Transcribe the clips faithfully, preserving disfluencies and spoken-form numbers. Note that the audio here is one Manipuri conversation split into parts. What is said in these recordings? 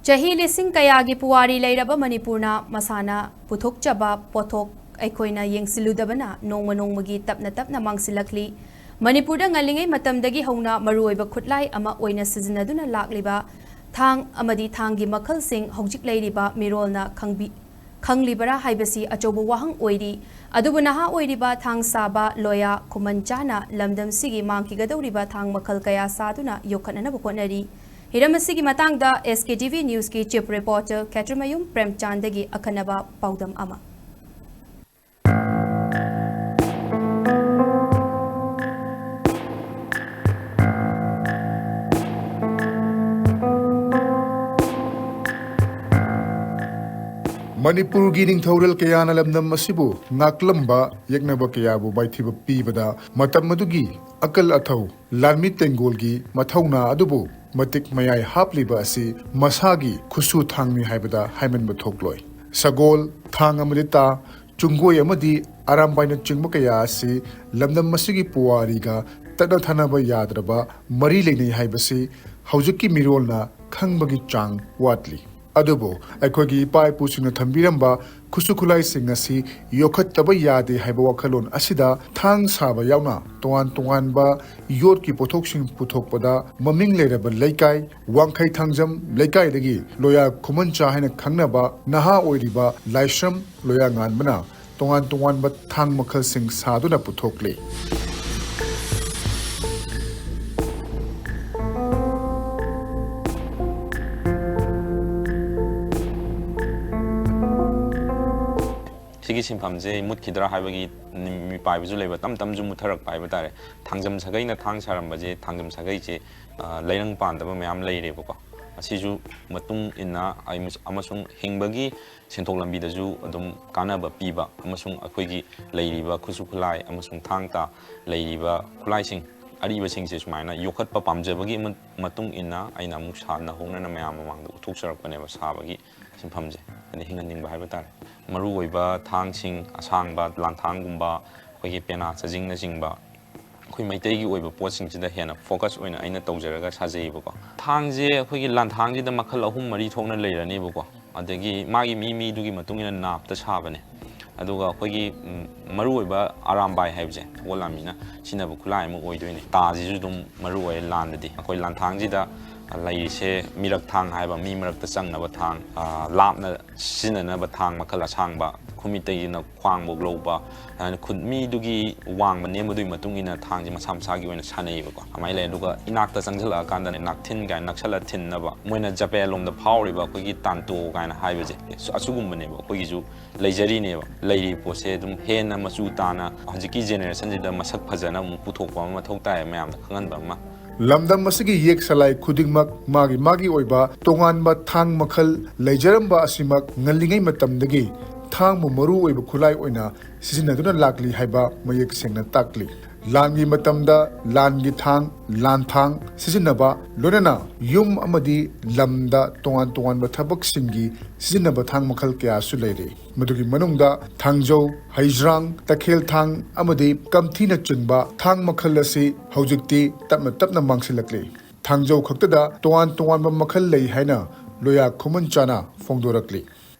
ꯆꯍꯤ ꯂꯤꯁꯤꯡ ꯀꯌꯥꯒꯤ ꯄꯨꯋꯥꯔꯤ ꯂꯩꯔꯕ ꯃꯅꯤꯄꯨꯔꯅ ꯃꯁꯥꯅ ꯄꯨꯊꯣꯛꯆꯕ ꯄꯣꯠꯊꯣꯛ ꯑꯩꯈꯣꯏꯅ ꯌꯦꯡꯁꯤꯜꯂꯨꯗꯕꯅ ꯅꯣꯡꯃ ꯅꯣꯡꯃꯒꯤ ꯇꯞꯅ ꯇꯞꯅ ꯃꯥꯡꯁꯤꯜꯂꯛꯂꯤ꯫ ꯃꯅꯤꯄꯨꯔꯗ ꯉꯜꯂꯤꯉꯩ ꯃꯇꯝꯗꯒꯤ ꯍꯧꯅ ꯃꯔꯨꯑꯣꯏꯕ ꯈꯨꯠꯂꯥꯏ ꯑꯃ ꯑꯣꯏꯅ ꯁꯤꯖꯤꯟꯅꯗꯨꯅ ꯂꯥꯛꯂꯤꯕ ꯊꯥꯡ ꯑꯃꯗꯤ ꯊꯥꯡꯒꯤ ꯃꯈꯜꯁꯤꯡ ꯍꯧꯖꯤꯛ ꯂꯩꯔꯤꯕ ꯃꯤꯔꯣꯜꯅ ꯈꯪꯕꯤ-, ꯈꯪꯂꯤꯕꯔꯥ ꯍꯥꯏꯕꯁꯤ ꯑꯆꯧꯕ ꯋꯥꯍꯪ ꯑꯣꯏꯔꯤ꯫ ꯑꯗꯨꯕꯨ ꯅꯍꯥ ꯑꯣꯏꯔꯤꯕ ꯊꯥꯡ ꯁꯥꯕ ꯂꯣꯌꯥ ꯈꯨꯃꯟꯆꯥꯅ ꯂꯝꯗꯝꯁꯤꯒꯤ ꯃꯥꯡꯈꯤꯒꯗꯧꯔꯤꯕ ꯊꯥꯡ ꯃꯈꯜ ꯀꯌꯥ ꯁꯥꯗꯨꯅ ꯌꯣꯛꯈꯠꯅꯅꯕ ꯍꯣꯠꯅꯔꯤ꯫ ꯍꯤꯔꯝ ꯑꯁꯤꯒꯤ ꯃꯇꯥꯡꯗ S K T V Newsꯀꯤ chief reporter ꯈꯦꯇ꯭ꯔꯤꯃꯌꯨꯝ ꯄ꯭ꯔꯦꯝꯆꯥꯟꯗꯒꯤ ꯑꯈꯟꯅꯕ ꯄꯥꯎꯗꯝ ꯑꯃ꯫ ꯃꯅꯤꯄꯨꯔꯒꯤ ꯅꯤꯡꯊꯧꯔꯦꯜ ꯀꯌꯥꯅ ꯂꯝꯗꯝ ꯑꯁꯤꯕꯨ ꯉꯥꯛꯂꯝꯕ, ꯌꯦꯛꯅꯕ ꯀꯌꯥꯕꯨ ꯃꯥꯏꯊꯤꯕ ꯄꯤꯕꯗ ꯃꯇꯝ ꯑꯗꯨꯒꯤ ꯑꯀꯜ ꯑꯊꯧ, ꯂꯥꯟꯃꯤ ꯇꯦꯡꯒꯣꯜꯒꯤ ꯃꯊꯧꯅꯥ ꯑꯗꯨꯕꯨ ꯃꯇꯤꯛ ꯃꯌꯥꯏ ꯍꯥꯞꯂꯤꯕ ꯑꯁꯤ ꯃꯁꯥꯒꯤ ꯈꯨꯠꯁꯨ ꯊꯥꯡꯅꯤ ꯍꯥꯏꯕꯗ ꯍꯥꯏꯃꯟꯕ ꯊꯣꯛꯂꯣꯏ꯫ ꯁꯒꯣꯜ, ꯊꯥꯡ ꯑꯃꯗꯤ ꯇꯥ, ꯆꯨꯡꯒꯣꯏ ꯑꯃꯗꯤ ꯑꯔꯥꯝꯕꯥꯏꯅꯆꯤꯡꯕ ꯀꯌꯥ ꯑꯁꯤ ꯂꯝꯗꯝ ꯑꯁꯤꯒꯤ ꯄꯨꯋꯥꯔꯤꯒ ꯇꯠꯅ ꯊꯥꯅꯕ ꯌꯥꯗ꯭ꯔꯕ ꯃꯔꯤ ꯂꯩꯅꯩ ꯍꯥꯏꯕꯁꯤ ꯍꯧꯖꯤꯛꯀꯤ ꯃꯤꯔꯣꯜꯅ ꯈꯪꯕꯒꯤ ꯆꯥꯡ ꯋꯥꯠꯂꯤ꯫ ꯑꯗꯨꯕꯨ ꯑꯩꯈꯣꯏꯒꯤ ꯏꯄꯥ ꯏꯄꯨꯁꯤꯡꯅ ꯊꯝꯕꯤꯔꯝꯕ ꯈꯨꯠꯁꯨ ꯈꯨꯠꯂꯥꯏꯁꯤꯡ ꯑꯁꯤ ꯌꯣꯛꯈꯠꯇꯕ ꯌꯥꯗꯦ ꯍꯥꯏꯕ ꯋꯥꯈꯜꯂꯣꯟ ꯑꯁꯤꯗ ꯊꯥꯡ ꯁꯥꯕ ꯌꯥꯎꯅ ꯇꯣꯉꯥꯟ ꯇꯣꯉꯥꯟꯕ ꯌꯣꯠꯀꯤ ꯄꯣꯠꯊꯣꯛꯁꯤꯡ ꯄꯨꯊꯣꯛꯄꯗ ꯃꯃꯤꯡ ꯂꯩꯔꯕ ꯂꯩꯀꯥꯏ ꯋꯥꯡꯈꯩ ꯊꯥꯡꯖꯝ ꯂꯩꯀꯥꯏꯗꯒꯤ ꯂꯣꯌꯥ ꯈꯨꯃꯟꯆꯥ ꯍꯥꯏꯅ ꯈꯪꯅꯕ ꯅꯍꯥ ꯑꯣꯏꯔꯤꯕ ꯂꯥꯏꯁ꯭ꯔꯝ ꯂꯣꯌꯥꯉꯥꯟꯕꯅ ꯇꯣꯉꯥꯟ ꯇꯣꯉꯥꯟꯕ ꯊꯥꯡ ꯃꯈꯜꯁꯤꯡ ꯁꯥꯗꯨꯅ ꯄꯨꯊꯣꯛꯂꯤ꯫ ꯁꯤꯒꯤ ꯁꯤꯟꯐꯝꯁꯦ ꯃꯨꯠꯈꯤꯗ꯭ꯔꯥ ꯍꯥꯏꯕꯒꯤ ꯃꯤꯄꯥꯏꯕꯁꯨ ꯂꯩꯕ, ꯇꯞ ꯇꯞꯅꯁꯨ ꯃꯨꯠꯊꯔꯛꯄ ꯍꯥꯏꯕ ꯇꯥꯔꯦ꯫ ꯊꯥꯡꯖꯝ ꯁꯥꯒꯩꯅ ꯊꯥꯡ ꯁꯥꯔꯝꯕꯁꯦ, ꯊꯥꯡꯖꯝ ꯁꯥꯒꯩꯁꯦ, ꯑ, ꯂꯩꯔꯪ ꯄꯥꯟꯗꯕ ꯃꯌꯥꯝ ꯂꯩꯔꯦꯕꯀꯣ꯫ ꯑꯁꯤꯁꯨ ꯃꯇꯨꯡ ꯏꯟꯅ ꯑꯩ-, ꯑꯃꯁꯨꯡ ꯍꯤꯡꯕꯒꯤ ꯁꯦꯟꯊꯣꯛ ꯂꯝꯕꯤꯗꯁꯨ ꯑꯗꯨꯝ ꯀꯥꯟꯅꯕ ꯄꯤꯕ, ꯑꯃꯁꯨꯡ ꯑꯩꯈꯣꯏꯒꯤ ꯂꯩꯔꯤꯕ ꯈꯨꯠꯁꯨ ꯈꯨꯠꯂꯥꯏ ꯑꯃꯁꯨꯡ ꯊꯥꯡ ꯇꯥ ꯂꯩꯔꯤꯕ ꯈꯨꯠꯂꯥꯏꯁꯤꯡ ꯑꯔꯤꯕꯁꯤꯡꯁꯦ ꯁꯨꯃꯥꯏꯅ ꯌꯣꯛꯈꯠꯄ ꯄꯥꯝꯖꯕꯒꯤ ꯑꯃ-, ꯃꯇꯨꯡ ꯏꯟꯅ ꯑꯩꯅ ꯑꯃꯨꯛ ꯁꯥ-, ꯅꯧꯍꯧꯅꯅ ꯃꯌꯥꯝ ꯃꯃꯥꯡꯗ ꯎꯠꯊꯣꯛꯆꯔꯛꯄꯅꯦꯕ ꯁꯥꯕꯒꯤ ꯁꯤꯟꯐꯝꯁꯦ, ꯍꯥꯏꯗꯤ ꯍꯤꯡꯍꯟꯅꯤꯡꯕ ꯍꯥꯏꯕ ꯇꯥꯔꯦ꯫ ꯃꯔꯨꯑꯣꯏꯕ ꯊꯥꯡꯁꯤꯡ, ꯑꯁꯥꯡꯕ ꯂꯥꯡꯊꯥꯡꯒꯨꯝꯕ, ꯑꯩꯈꯣꯏꯒꯤ ꯄꯦꯅꯥ ꯆꯖꯤꯡꯅꯆꯤꯡꯕ, ꯑꯩꯈꯣꯏ ꯃꯩꯇꯩꯒꯤ ꯑꯣꯏꯕ ꯄꯣꯠꯁꯤꯡꯁꯤꯗ ꯍꯦꯟꯅ ꯐꯣꯀꯁ ꯑꯣꯏꯅ ꯑꯩꯅ ꯇꯧꯖꯔꯒ ꯁꯥꯖꯩꯌꯦꯕꯀꯣ꯫ ꯊꯥꯡꯁꯦ ꯑꯩꯈꯣꯏꯒꯤ ꯂꯥꯟꯊꯥꯡꯁꯤꯗ ꯃꯈꯜ ꯑꯍꯨꯝ ꯃꯔꯤ ꯊꯣꯛꯅ ꯂꯩꯔꯅꯦꯕꯀꯣ꯫ ꯑꯗꯒꯤ ꯃꯥꯒꯤ ꯃꯤ ꯃꯤꯗꯨꯒꯤ ꯃꯇꯨꯡ ꯏꯟꯅ ꯅꯥꯞꯇ ꯁꯥꯕꯅꯦ꯫ ꯑꯗꯨꯒ ꯑꯩꯈꯣꯏꯒꯤ, ꯎꯝ, ꯃꯔꯨꯑꯣꯏꯕ ꯑꯔꯥꯝꯕꯥꯏ ꯍꯥꯏꯕꯁꯦ ꯁꯒꯣꯜ ꯂꯥꯟꯃꯤꯅ ꯁꯤꯖꯤꯟꯅꯕ ꯈꯨꯠꯂꯥꯏ ꯑꯃ ꯑꯣꯏꯗꯣꯏꯅꯦ꯫ ꯇꯥꯁꯤꯁꯨ ꯑꯗꯨꯝ ꯃꯔꯨ ꯑꯣꯏ ꯂꯥꯟꯗꯗꯤ꯫ ꯑꯩꯈꯣꯏ ꯂꯥꯟꯊꯥꯡꯁꯤꯗ ꯂꯩꯔꯤꯁꯦ ꯃꯤꯔꯛ ꯊꯥꯡ ꯍꯥꯏꯕ, ꯃꯤ ꯃꯔꯛꯇ ꯆꯪꯅꯕ ꯊꯥꯡ, ꯑ, ꯂꯥꯞꯅ ꯁꯤꯖꯤꯟꯅꯅꯕ ꯊꯥꯡ ꯃꯈꯜ ꯑꯁꯥꯡꯕ, ꯈꯨꯠꯃꯤꯠꯇꯒꯤꯅ ꯈ꯭ꯋꯥꯡꯐꯧ ꯂꯧꯕ, ꯑꯗꯨꯃꯥꯏꯅ ꯈꯨꯠ ꯃꯤꯗꯨꯒꯤ ꯋꯥꯡꯕ ꯅꯦꯝꯕꯗꯨꯒꯤ ꯃꯇꯨꯡ ꯏꯟꯅ ꯊꯥꯡꯁꯦ ꯃꯁꯥ ꯃꯁꯥꯒꯤ ꯑꯣꯏꯅ ꯁꯥꯟꯅꯩꯌꯦꯕꯀꯣ꯫ ꯑꯗꯨꯃꯥꯏꯅ ꯂꯩ꯫ ꯑꯗꯨꯒ ꯏꯅꯥꯛꯇ ꯆꯪꯁꯤꯜꯂꯛꯑꯀꯥꯟꯗꯅꯦ, ꯅꯥꯛꯊꯤꯟ ꯀꯥꯏꯅ ꯅꯛꯁꯜꯂ ꯊꯤꯟꯅꯕ, ꯃꯣꯏꯅ ꯖꯄꯦꯟ ꯂꯣꯝꯗ ꯐꯥꯎꯔꯤꯕ ꯑꯩꯈꯣꯏꯒꯤ ꯇꯥꯟꯇꯣ ꯀꯥꯏꯅ ꯍꯥꯏꯕꯁꯦ, ꯑꯁꯨꯒꯨꯝꯕꯅꯦꯕ ꯑꯩꯈꯣꯏꯒꯤꯁꯨ ꯂꯩꯖꯔꯤꯅꯦꯕ꯫ ꯂꯩꯔꯤꯕ ꯄꯣꯠꯁꯦ ꯑꯗꯨꯝ ꯍꯦꯟꯅ ꯃꯆꯨ ꯇꯥꯅ ꯍꯧꯖꯤꯛꯀꯤ ꯖꯦꯅꯦꯔꯦꯁꯟꯁꯤꯗ ꯃꯁꯛ ꯐꯖꯅ ꯑꯃꯨꯛ ꯄꯨꯊꯣꯛꯄ ꯑꯃ ꯃꯊꯧ ꯇꯥꯏ, ꯃꯌꯥꯝꯗ ꯈꯪꯍꯟꯕ ꯑꯃ꯫ ꯂꯝꯗꯝ ꯑꯁꯤꯒꯤ ꯌꯦꯛ ꯁꯂꯥꯏ ꯈꯨꯗꯤꯡꯃꯛ ꯃꯥꯒꯤ ꯃꯥꯒꯤ ꯑꯣꯏꯕ ꯇꯣꯉꯥꯟꯕ ꯊꯥꯡ ꯃꯈꯜ ꯂꯩꯖꯔꯝꯕ ꯑꯁꯤꯃꯛ ꯉꯜꯂꯤꯉꯩ ꯃꯇꯝꯗꯒꯤ ꯊꯥꯡꯕꯨ ꯃꯔꯨ ꯑꯣꯏꯕ ꯈꯨꯠꯂꯥꯏ ꯑꯣꯏꯅ ꯁꯤꯖꯤꯟꯅꯗꯨꯅ ꯂꯥꯛꯂꯤ ꯍꯥꯏꯕ ꯃꯌꯦꯛ ꯁꯦꯡꯅ ꯇꯥꯛꯂꯤ꯫ ꯂꯥꯟꯒꯤ ꯃꯇꯝꯗ ꯂꯥꯟꯒꯤ ꯊꯥꯡ, ꯂꯥꯟꯊꯥꯡ ꯁꯤꯖꯤꯟꯅꯕ, ꯂꯣꯏꯅꯅ ꯌꯨꯝ ꯑꯃꯗꯤ ꯂꯝꯗ ꯇꯣꯉꯥꯟ ꯇꯣꯉꯥꯟꯕ ꯊꯕꯛꯁꯤꯡꯒꯤ ꯁꯤꯖꯤꯟꯅꯕ ꯊꯥꯡ ꯃꯈꯜ ꯀꯌꯥꯁꯨ ꯂꯩꯔꯤ꯫ ꯃꯗꯨꯒꯤ ꯃꯅꯨꯡꯗ ꯊꯥꯡꯖꯧ, ꯍꯩꯖ꯭ꯔꯥꯡ, ꯇꯈꯦꯜ ꯊꯥꯡ ꯑꯃꯗꯤ ꯀꯝꯊꯤꯅꯆꯤꯡꯕ ꯊꯥꯡ ꯃꯈꯜ ꯑꯁꯤ ꯍꯧꯖꯤꯛꯇꯤ ꯇꯞꯅ ꯇꯞꯅ ꯃꯥꯡꯁꯤꯜꯂꯛꯂꯤ꯫ ꯊꯥꯡꯖꯧ ꯈꯛꯇꯗ ꯇꯣꯉꯥꯟ ꯇꯣꯉꯥꯟꯕ ꯃꯈꯜ ꯂꯩ ꯍꯥꯏꯅ ꯂꯣꯌꯥ ꯈꯨꯃꯟꯆꯥꯅ ꯐꯣꯡꯗꯣꯔꯛꯂꯤ꯫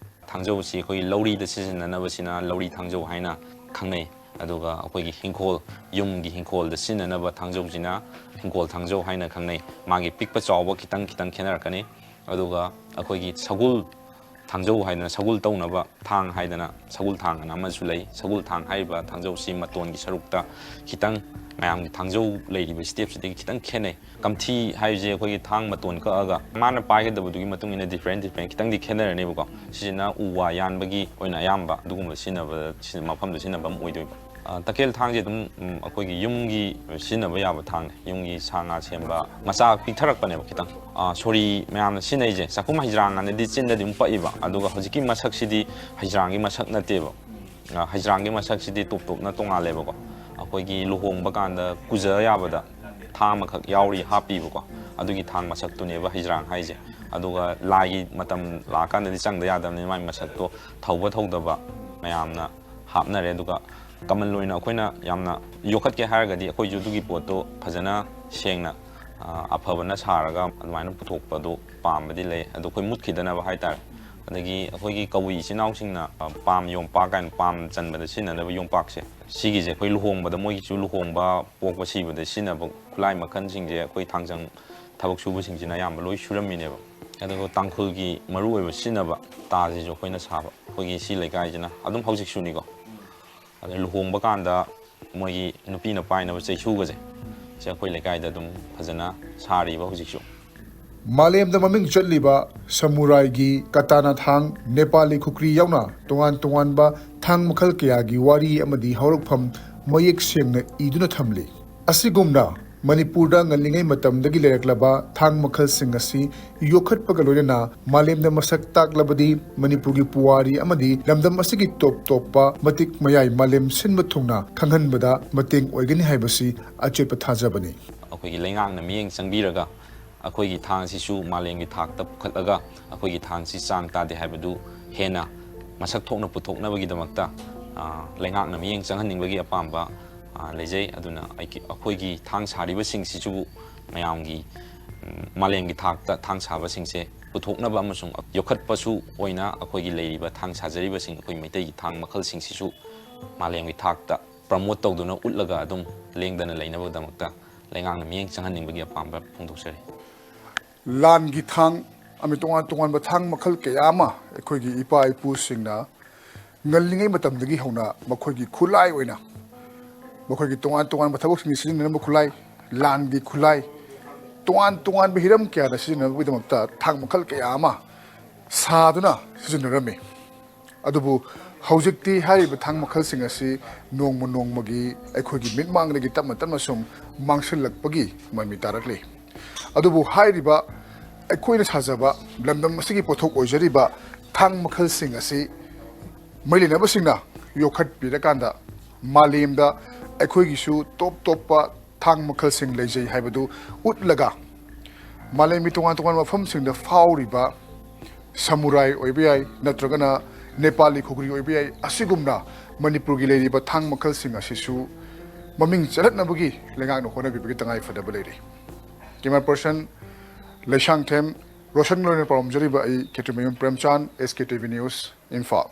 ꯊꯥꯡꯖꯧꯁꯤ ꯑꯩꯈꯣꯏꯒꯤ ꯂꯧꯔꯤꯗ ꯁꯤꯖꯤꯟꯅꯅꯕꯁꯤꯅ ꯂꯧꯔꯤ ꯊꯥꯡꯖꯧ ꯍꯥꯏꯅ ꯈꯪꯅꯩ꯫ ꯑꯗꯨꯒ ꯑꯩꯈꯣꯏꯒꯤ ꯍꯤꯡꯈꯣꯜ, ꯌꯨꯝꯒꯤ ꯍꯤꯡꯈꯣꯜꯗ ꯁꯤꯖꯤꯟꯅꯅꯕ ꯊꯥꯡꯖꯧꯁꯤꯅ ꯍꯤꯡꯈꯣꯜ ꯊꯥꯡꯖꯧ ꯍꯥꯏꯅ ꯈꯪꯅꯩ꯫ ꯃꯥꯒꯤ ꯄꯤꯛꯄ ꯆꯥꯎꯕ ꯈꯤꯇꯪ ꯈꯤꯇꯪ ꯈꯦꯠꯅꯔꯛꯀꯅꯤ꯫ ꯑꯗꯨꯒ ꯑꯩꯈꯣꯏꯒꯤ ꯁꯒꯣꯜ ꯊꯥꯡꯖꯧ ꯍꯥꯏꯗꯅ, ꯁꯒꯣꯜ ꯇꯧꯅꯕ ꯊꯥꯡ ꯍꯥꯏꯗꯅ, ꯁꯒꯣꯜ ꯊꯥꯡ ꯑꯅ ꯑꯃꯁꯨ ꯂꯩ꯫ ꯁꯒꯣꯜ ꯊꯥꯡ ꯍꯥꯏꯔꯤꯕ ꯊꯥꯡꯖꯧꯁꯤ ꯃꯇꯣꯟꯒꯤ ꯁꯔꯨꯛꯇ ꯈꯤꯇꯪ ꯃꯌꯥꯝꯒꯤ ꯊꯥꯡꯖꯧ ꯂꯩꯔꯤꯕ ꯁ꯭ꯇꯦꯞꯁꯤꯗꯒꯤ ꯈꯤꯇꯪ ꯈꯦꯠꯅꯩ꯫ ꯀꯝꯊꯤ ꯍꯥꯏꯔꯤꯁꯦ ꯑꯩꯈꯣꯏꯒꯤ ꯊꯥꯡ ꯃꯇꯣꯟ ꯀꯛꯑꯒ ꯃꯥꯅ ꯄꯥꯏꯒꯗꯕꯗꯨꯒꯤ ꯃꯇꯨꯡ ꯏꯟꯅ ꯗꯤꯐ꯭ꯔꯦꯟ ꯗꯤꯐ꯭ꯔꯦꯟ ꯈꯤꯇꯪꯗꯤ ꯈꯦꯠꯅꯔꯅꯦꯕꯀꯣ꯫ ꯁꯤꯁꯤꯅ ꯎ ꯋꯥ ꯌꯥꯟꯕꯒꯤ ꯑꯣꯏꯅ ꯑꯌꯥꯝꯕ ꯑꯗꯨꯒꯨꯝꯕ ꯁꯤꯖꯤꯟꯅꯕ, ꯁꯤ-, ꯃꯐꯝꯗ ꯁꯤꯖꯤꯟꯅꯕ ꯑꯃ ꯑꯣꯏꯗꯣꯏꯕ꯫ ꯑ, ꯇꯈꯦꯜ ꯊꯥꯡꯁꯦ ꯑꯗꯨꯝ, ꯎꯝ, ꯑꯩꯈꯣꯏꯒꯤ ꯌꯨꯝꯒꯤ ꯁꯤꯖꯤꯟꯅꯕ ꯌꯥꯕ ꯊꯥꯡꯅꯦ꯫ ꯌꯨꯝꯒꯤ ꯁꯥ ꯉꯥ ꯁꯦꯝꯕ ꯃꯆꯥ ꯄꯤꯛꯊꯔꯛꯄꯅꯦꯕ ꯈꯤꯇꯪ꯫ ꯑ, ꯁꯣꯔꯤ ꯃꯌꯥꯝꯅ ꯁꯤꯖꯤꯟꯅꯩꯁꯦ ꯆꯥꯛꯈꯨꯝ ꯍꯩꯖ꯭ꯔꯥꯡ ꯑꯅꯗꯤ ꯆꯤꯟꯗꯗꯤ ꯑꯗꯨꯝ ꯄꯛꯏꯕ, ꯑꯗꯨꯒ ꯍꯧꯖꯤꯛꯀꯤ ꯃꯁꯛꯁꯤꯗꯤ ꯍꯩꯖ꯭ꯔꯥꯡꯒꯤ ꯃꯁꯛ ꯅꯠꯇꯦꯕ꯫ ꯑ, ꯍꯩꯖ꯭ꯔꯥꯡꯒꯤ ꯃꯁꯛꯁꯤꯗꯤ ꯇꯣꯞ ꯇꯣꯞꯅ ꯇꯣꯉꯥꯜꯂꯦꯕꯀꯣ꯫ ꯑꯩꯈꯣꯏꯒꯤ ꯂꯨꯍꯣꯡꯕ ꯀꯥꯟꯗ ꯀꯨꯖ ꯌꯥꯕꯗ ꯊꯥꯡ ꯑꯃꯈꯛ ꯌꯥꯎꯔꯤ ꯍꯥꯞꯄꯤꯕꯀꯣ꯫ ꯑꯗꯨꯒꯤ ꯊꯥꯡ ꯃꯁꯛꯇꯨꯅꯦꯕ ꯍꯩꯖ꯭ꯔꯥꯡ ꯍꯥꯏꯁꯦ꯫ ꯑꯗꯨꯒ ꯂꯥꯏꯒꯤ ꯃꯇꯝ ꯂꯥꯛꯑꯀꯥꯟꯗꯗꯤ ꯆꯪꯗ ꯌꯥꯗꯕꯅꯤꯅ ꯃꯥꯏ ꯃꯁꯛꯇꯣ ꯊꯧꯕ ꯊꯧꯗꯕ ꯃꯌꯥꯝꯅ ꯍꯥꯞꯅꯔꯦ꯫ ꯑꯗꯨꯒ ꯀꯃꯟ ꯑꯣꯏꯅ ꯑꯩꯈꯣꯏꯅ ꯌꯥꯝꯅ ꯌꯣꯛꯈꯠꯀꯦ ꯍꯥꯏꯔꯒꯗꯤ ꯑꯩꯈꯣꯏꯁꯨ ꯑꯗꯨꯒꯤ ꯄꯣꯠꯇꯣ ꯐꯖꯅ ꯁꯦꯡꯅ, ꯑ, ꯑꯐꯕꯅ ꯁꯥꯔꯒ ꯑꯗꯨꯃꯥꯏꯅ ꯄꯨꯊꯣꯛꯄꯗꯣ ꯄꯥꯝꯕꯗꯤ ꯂꯩ꯫ ꯑꯗꯣ ꯑꯩꯈꯣꯏ ꯃꯨꯠꯈꯤꯗꯅꯕ ꯍꯥꯏꯇꯥꯔꯦ꯫ ꯑꯗꯒꯤ ꯑꯩꯈꯣꯏꯒꯤ ꯀꯕꯨꯏ ꯏꯆꯤꯟ ꯏꯅꯥꯎꯁꯤꯡꯅ, ꯑ, ꯄꯥꯝ ꯌꯣꯝꯄꯥꯛ ꯀꯥꯏꯅ ꯄꯥꯝ ꯆꯟꯕꯗ ꯁꯤꯖꯤꯟꯅꯅꯕ ꯌꯣꯝꯄꯥꯛꯁꯦ, ꯁꯤꯒꯤꯁꯦ ꯑꯩꯈꯣꯏ ꯂꯨꯍꯣꯡꯕꯗ, ꯃꯣꯏꯒꯤꯁꯨ ꯂꯨꯍꯣꯡꯕ, ꯄꯣꯛꯄ, ꯁꯤꯕꯗ ꯁꯤꯖꯤꯟꯅꯕ ꯈꯨꯠꯂꯥꯏ ꯃꯈꯜꯁꯤꯡꯁꯦ ꯑꯩꯈꯣꯏ ꯊꯥꯡꯖꯝ ꯊꯕꯛ ꯁꯨꯕꯁꯤꯡꯁꯤꯅ ꯑꯌꯥꯝꯕ ꯂꯣꯏ ꯁꯨꯔꯝꯃꯤꯅꯦꯕ꯫ ꯑꯗꯨꯒ ꯇꯥꯡꯈꯨꯜꯒꯤ ꯃꯔꯨꯑꯣꯏꯕ ꯁꯤꯖꯤꯟꯅꯕ ꯇꯥꯁꯤꯁꯨ ꯑꯩꯈꯣꯏꯅ ꯁꯥꯕ, ꯑꯩꯈꯣꯏꯒꯤ ꯁꯤ ꯂꯩꯀꯥꯏꯁꯤꯅ ꯑꯗꯨꯝ ꯍꯧꯖꯤꯛꯁꯨꯅꯤꯀꯣ꯫ ꯑꯗꯩ ꯂꯨꯍꯣꯡꯕ ꯀꯥꯟꯗ ꯃꯣꯏꯒꯤ ꯅꯨꯄꯤꯅ ꯄꯥꯏꯅꯕ ꯆꯩꯁꯨꯒꯁꯦ, ꯁꯤ ꯑꯩꯈꯣꯏ ꯂꯩꯀꯥꯏꯗ ꯑꯗꯨꯝ ꯐꯖꯅ ꯁꯥꯔꯤꯕ ꯍꯧꯖꯤꯛꯁꯨ꯫ ꯃꯥꯂꯦꯝꯗ ꯃꯃꯤꯡ ꯆꯠꯂꯤꯕ ꯁꯃꯨꯔꯥꯏꯒꯤ ꯀꯇꯥꯅꯥ ꯊꯥꯡ, ꯅꯦꯄꯥꯂꯤ ꯈꯨꯀ꯭ꯔꯤ ꯌꯥꯎꯅ ꯇꯣꯉꯥꯟ ꯇꯣꯉꯥꯟꯕ ꯊꯥꯡ ꯃꯈꯜ ꯀꯌꯥꯒꯤ ꯋꯥꯔꯤ ꯑꯃꯗꯤ ꯍꯧꯔꯛꯐꯝ ꯃꯌꯦꯛ ꯁꯦꯡꯅ ꯏꯗꯨꯅ ꯊꯝꯂꯤ꯫ ꯑꯁꯤꯒꯨꯝꯅ ꯃꯅꯤꯄꯨꯔꯗ ꯉꯜꯂꯤꯉꯩ ꯃꯇꯝꯗꯒꯤ ꯂꯩꯔꯛꯂꯕ ꯊꯥꯡ ꯃꯈꯜꯁꯤꯡ ꯑꯁꯤ ꯌꯣꯛꯈꯠꯄꯒ ꯂꯣꯏꯅꯅ ꯃꯥꯂꯦꯝꯗ ꯃꯁꯛ ꯇꯥꯛꯂꯕꯗꯤ ꯃꯅꯤꯄꯨꯔꯒꯤ ꯄꯨꯋꯥꯔꯤ ꯑꯃꯗꯤ ꯂꯝꯗꯝ ꯑꯁꯤꯒꯤ ꯇꯣꯞ ꯇꯣꯞꯄ ꯃꯇꯤꯛ ꯃꯌꯥꯏ ꯃꯥꯂꯦꯝ ꯁꯤꯟꯕ ꯊꯨꯡꯅ ꯈꯪꯍꯟꯕꯗ ꯃꯇꯦꯡ ꯑꯣꯏꯒꯅꯤ ꯍꯥꯏꯕꯁꯤ ꯑꯆꯦꯠꯄ ꯊꯥꯖꯕꯅꯤ꯫ ꯑꯩꯈꯣꯏꯒꯤ ꯂꯩꯉꯥꯛꯅ ꯃꯤꯠꯌꯦꯡ ꯆꯪꯕꯤꯔꯒ ꯑꯩꯈꯣꯏꯒꯤ ꯊꯥꯡ ꯑꯁꯤꯁꯨ ꯃꯥꯂꯦꯝꯒꯤ ꯊꯥꯛꯇ ꯄꯨꯈꯠꯂꯒ ꯑꯩꯈꯣꯏꯒꯤ ꯊꯥꯡꯁꯤ ꯆꯥꯡ ꯇꯥꯗꯦ ꯍꯥꯏꯕꯗꯨ ꯍꯦꯟꯅ ꯃꯁꯛ ꯊꯣꯛꯅ ꯄꯨꯊꯣꯛꯅꯕꯒꯤꯗꯃꯛꯇ, ꯑ, ꯂꯩꯉꯥꯛꯅ ꯃꯤꯠꯌꯦꯡ ꯆꯪꯍꯟꯅꯤꯡꯕꯒꯤ ꯑꯄꯥꯝꯕ, ꯑ, ꯂꯩꯖꯩ꯫ ꯑꯗꯨꯅ ꯑꯩꯒꯤ, ꯑꯩꯈꯣꯏꯒꯤ ꯊꯥꯡ ꯁꯥꯔꯤꯕꯁꯤꯡꯁꯤꯁꯨ ꯃꯌꯥꯝꯒꯤ, ꯎꯝ, ꯃꯥꯂꯦꯝꯒꯤ ꯊꯥꯛꯇ ꯊꯥꯡ ꯁꯥꯕꯁꯤꯡꯁꯦ ꯄꯨꯊꯣꯛꯅꯕ ꯑꯃꯁꯨꯡ ꯌꯣꯛꯈꯠꯄꯁꯨ ꯑꯣꯏꯅ ꯑꯩꯈꯣꯏꯒꯤ ꯂꯩꯔꯤꯕ ꯊꯥꯡ ꯁꯥꯖꯔꯤꯕꯁꯤꯡ, ꯑꯩꯈꯣꯏ ꯃꯩꯇꯩꯒꯤ ꯊꯥꯡ ꯃꯈꯜꯁꯤꯡꯁꯤꯁꯨ ꯃꯥꯂꯦꯝꯒꯤ ꯊꯥꯛꯇ ꯄ꯭ꯔꯃꯣꯠ ꯇꯧꯗꯨꯅ ꯎꯠꯂꯒ ꯑꯗꯨꯝ ꯂꯦꯡꯗꯅ ꯂꯩꯅꯕꯒꯤꯗꯃꯛꯇ ꯂꯩꯉꯥꯛꯅ ꯃꯤꯠꯌꯦꯡ ꯆꯪꯍꯟꯅꯤꯡꯕꯒꯤ ꯑꯄꯥꯝꯕ ꯐꯣꯡꯗꯣꯛꯆꯔꯤ꯫ ꯂꯥꯟꯒꯤ ꯊꯥꯡ ꯑꯃꯗꯤ ꯇꯣꯉꯥꯟ ꯇꯣꯉꯥꯟꯕ ꯊꯥꯡ ꯃꯈꯜ ꯀꯌꯥ ꯑꯃ ꯑꯩꯈꯣꯏꯒꯤ ꯏꯄꯥ ꯏꯄꯨꯁꯤꯡꯅ ꯉꯜꯂꯤꯉꯩ ꯃꯇꯝꯗꯒꯤ ꯍꯧꯅ ꯃꯈꯣꯏꯒꯤ ꯈꯨꯠꯂꯥꯏ ꯑꯣꯏꯅ, ꯃꯈꯣꯏꯒꯤ ꯇꯣꯉꯥꯟ ꯇꯣꯉꯥꯟꯕ ꯊꯕꯛꯁꯤꯡꯗ ꯁꯤꯖꯤꯟꯅꯔꯝꯕ ꯈꯨꯠꯂꯥꯏ, ꯂꯥꯟꯒꯤ ꯈꯨꯠꯂꯥꯏ, ꯇꯣꯉꯥꯟ ꯇꯣꯉꯥꯟꯕ ꯍꯤꯔꯝ ꯀꯌꯥꯗ ꯁꯤꯖꯤꯟꯅꯕꯒꯤꯗꯃꯛꯇ ꯊꯥꯡ ꯃꯈꯜ ꯀꯌꯥ ꯑꯃ ꯁꯥꯗꯨꯅ ꯁꯤꯖꯤꯟꯅꯔꯝꯃꯤ꯫ ꯑꯗꯨꯕꯨ ꯍꯧꯖꯤꯛꯇꯤ ꯍꯥꯏꯔꯤꯕ ꯊꯥꯡ ꯃꯈꯜꯁꯤꯡ ꯑꯁꯤ ꯅꯣꯡꯃ ꯅꯣꯡꯃꯒꯤ ꯑꯩꯈꯣꯏꯒꯤ ꯃꯤꯠꯃꯥꯡꯗꯒꯤ ꯇꯞꯅ ꯇꯞꯅ ꯁꯨꯝ ꯃꯥꯡꯁꯤꯜꯂꯛꯄꯒꯤ ꯃꯃꯤ ꯇꯥꯔꯛꯂꯤ꯫ ꯑꯗꯨꯕꯨ ꯍꯥꯏꯔꯤꯕ ꯑꯩꯈꯣꯏꯅ ꯁꯥꯖꯕ ꯂꯝꯗꯝ ꯑꯁꯤꯒꯤ ꯄꯣꯠꯊꯣꯛ ꯑꯣꯏꯖꯔꯤꯕ ꯊꯥꯡ ꯃꯈꯜꯁꯤꯡ ꯑꯁꯤ ꯃꯔꯤ ꯂꯩꯅꯕꯁꯤꯡꯅ ꯌꯣꯛꯈꯠꯄꯤꯔꯀꯥꯟꯗ ꯃꯥꯂꯦꯝꯗ ꯑꯩꯈꯣꯏꯒꯤꯁꯨ ꯇꯣꯞ ꯇꯣꯞꯄ ꯊꯥꯡ ꯃꯈꯜꯁꯤꯡ ꯂꯩꯖꯩ ꯍꯥꯏꯕꯗꯨ ꯎꯠꯂꯒ ꯃꯥꯂꯦꯝꯒꯤ ꯇꯣꯉꯥꯟ ꯇꯣꯉꯥꯟꯕ ꯃꯐꯝꯁꯤꯡꯗ ꯐꯥꯎꯔꯤꯕ ꯁꯃꯨꯔꯥꯏ ꯑꯣꯏꯕ ꯌꯥꯏ, ꯅꯠꯇ꯭ꯔꯒꯅ ꯅꯦꯄꯥꯂꯤ ꯈꯨꯒ꯭ꯔꯤ ꯑꯣꯏꯕ ꯌꯥꯏ꯫ ꯑꯁꯤꯒꯨꯝꯅ ꯃꯅꯤꯄꯨꯔꯒꯤ ꯂꯩꯔꯤꯕ ꯊꯥꯡ ꯃꯈꯜꯁꯤꯡ ꯑꯁꯤꯁꯨ ꯃꯃꯤꯡ ꯆꯠꯂꯛꯅꯕꯒꯤ ꯂꯩꯉꯥꯛꯅ ꯍꯣꯠꯅꯕꯤꯕꯒꯤ ꯇꯉꯥꯏ ꯐꯗꯕ ꯂꯩꯔꯤ꯫ Camera person ꯂꯩꯁꯥꯡꯊꯦꯝ ꯔꯣꯁꯟ ꯂꯣꯏꯅ ꯄꯥꯎꯔꯝꯖꯔꯤꯕ ꯑꯩ ꯈꯦꯇ꯭ꯔꯤꯃꯌꯨꯝ ꯄ꯭ꯔꯦꯝꯆꯥꯟ, S K T V News, Imphal.